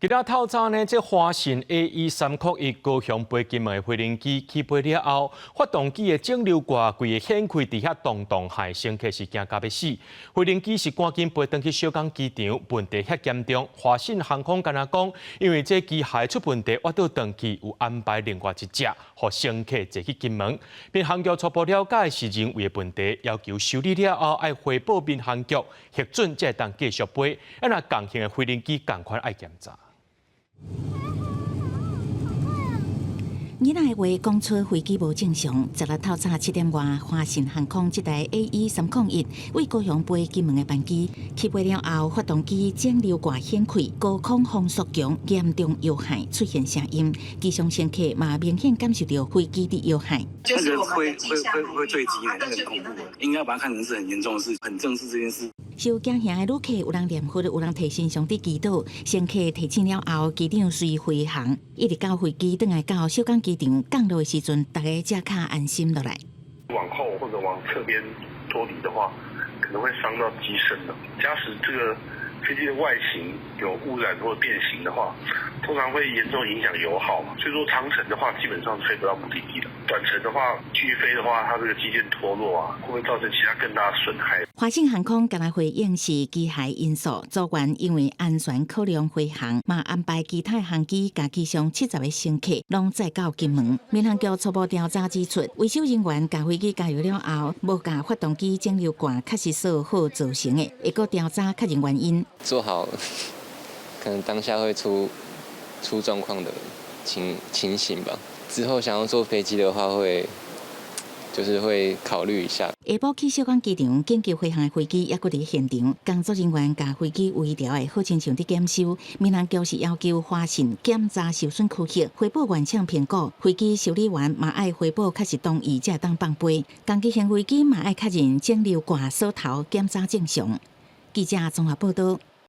今仔透早呢，這華信 AE 301高雄飛金門的飛行機起飛了後，發動機的整流蓋規个掀開佇遐動動，害乘客是驚甲欲死。飛行機是趕緊飛轉去小港機場，問題遐嚴重。華信航空敢若講，因為這機械出問題，挖倒轉去有安排另外一隻，予乘客坐去金門。民航局初步了解是人為的問題，要求修理了後愛回報民航局核准，才會當繼續飛。啊，若仝型的飛行機仝款愛檢查。囡仔的話講出飛機無正常。16透早7點外，華信航空這台 AE 301為高雄飛金門的班機起飛了後，發動機整流蓋掀開，高空風速強，嚴重搖晃，出現聲音。機上乘客嘛明顯感受到飛機佇搖晃。那個會會會會墜機的，那個很恐怖的，應該把它看成是很嚴重的事，很正視這件事。受驚嚇的旅客有人念佛，有人提神上佇祈禱。乘客提醒了後，機長隨飛航，一直到飛機轉來到小港機場降落的時陣，大家才較安心落來。往後或者往側邊脫離的話，可能會傷到機身的。假使這個飛機的外形有污染或變形的話，通常會嚴重影響油耗嘛。所以說長程的話，基本上飛不到目的地的。短程的話，繼續飛的話，它這個機件脫落啊，會不會造成其他更大的損害？華信航空今日回應是機械因素，組員因為安全考量飛航，嘛安排其他航機共機上70個乘客攏載到金門。民航局初步調查指出，維修人員共飛機加油了後，無共發動機整流蓋確實鎖好造成的，會閣調查確認原因。做好可能當下會出狀況的情形吧。之後想要坐飛機的話，會就是會考慮一下。下晡去小港機場緊急飛航的飛機猶閣佇現場，工作人員共飛機微調的好親像佇檢修。民航局是要求華信檢查受損區域，回報原廠評估。飛機修理完嘛愛回報確實同意才會當放飛。仝機型飛機嘛愛確認整流蓋鎖頭檢查正常。記者綜合報道。